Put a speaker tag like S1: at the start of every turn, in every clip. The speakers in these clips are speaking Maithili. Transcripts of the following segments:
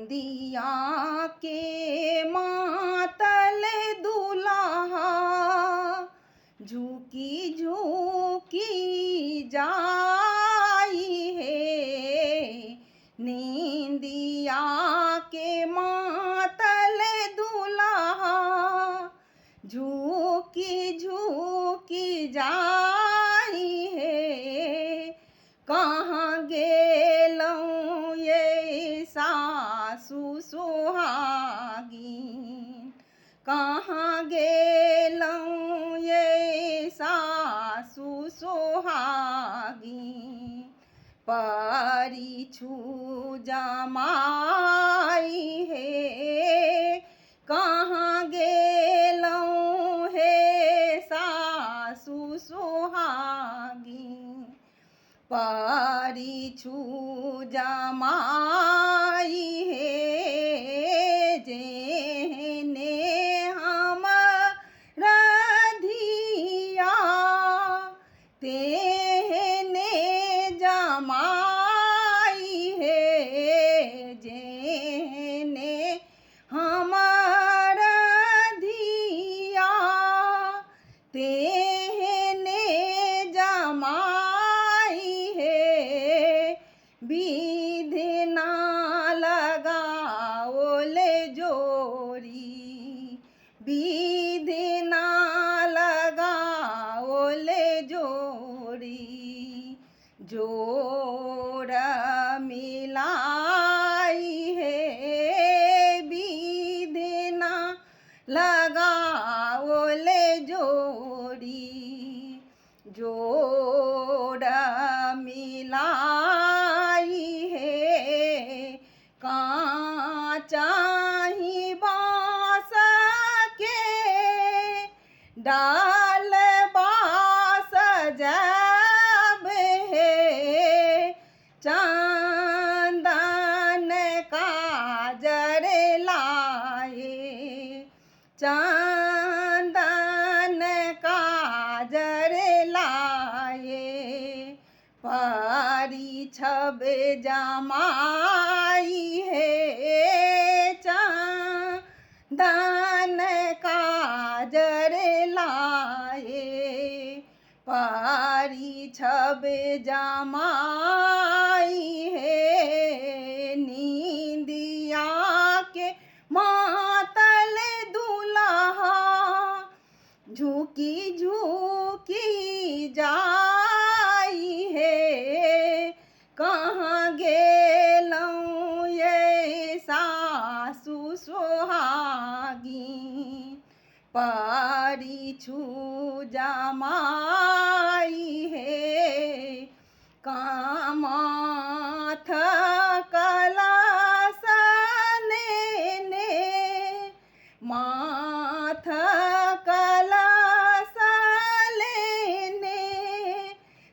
S1: निंदिया के मातल दुल्हा झुकी झुकी जाई हे। निंदिया के मातल दुल्हा झुकी झुकी जाई हे। कहाँ गेलहुँ ये सासु सोहागिन, कहाँ गेलहुँ ये सासु सोहागिन। परिछु जमाई हे, कहाँ गेलहुँ हे सासु सोहागिन। परिछु जमाई हे, जेहने हमर धिया तेहने जमाई हे। जेहने हमर धिया तेहने जमाई हे। विधि ना लगाओल जोरी, विधि ना लगाओल जोरी। जोर मिलाई हे, विधि ना लगाओल जोरी। जोर मिलाई हे, काचाही बाँस के डाल बास जब हे। चंदन काजर लाए, चंदन काजर लाए। परिछब जमाई हे, चंदन काजर लाए। परिछब जमाई हे। निंदिया के मातल दुल्हा झुकी झुकी जाई हे। कहाँ गेलहुँ ये सासु सोहागिन। परिछु जमाई हे, कामाथ कलश नेने, माथ कलश लेने।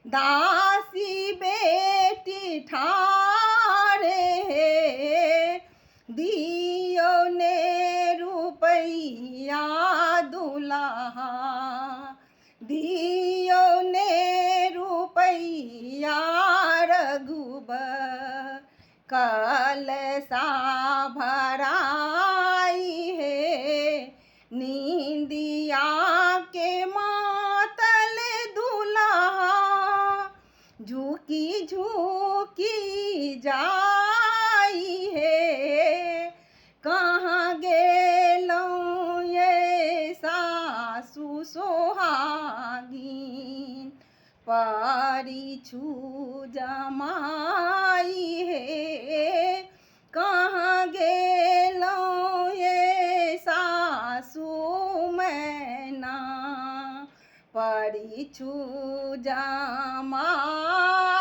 S1: दासी बेटी ठारे हे, दियो ने रुपैया दुल्हा, दियो ने रुपैया रघुबर। कलसा भराई हे, निंदिया के मातल दुल्हा झुकी झुकी जाई हे। कहाँ गेलहुँ ये सासु सोहागिन। परिछु जमाई हे, कहाँ गेलहुँ ये सासु मैना। परिछु जमाई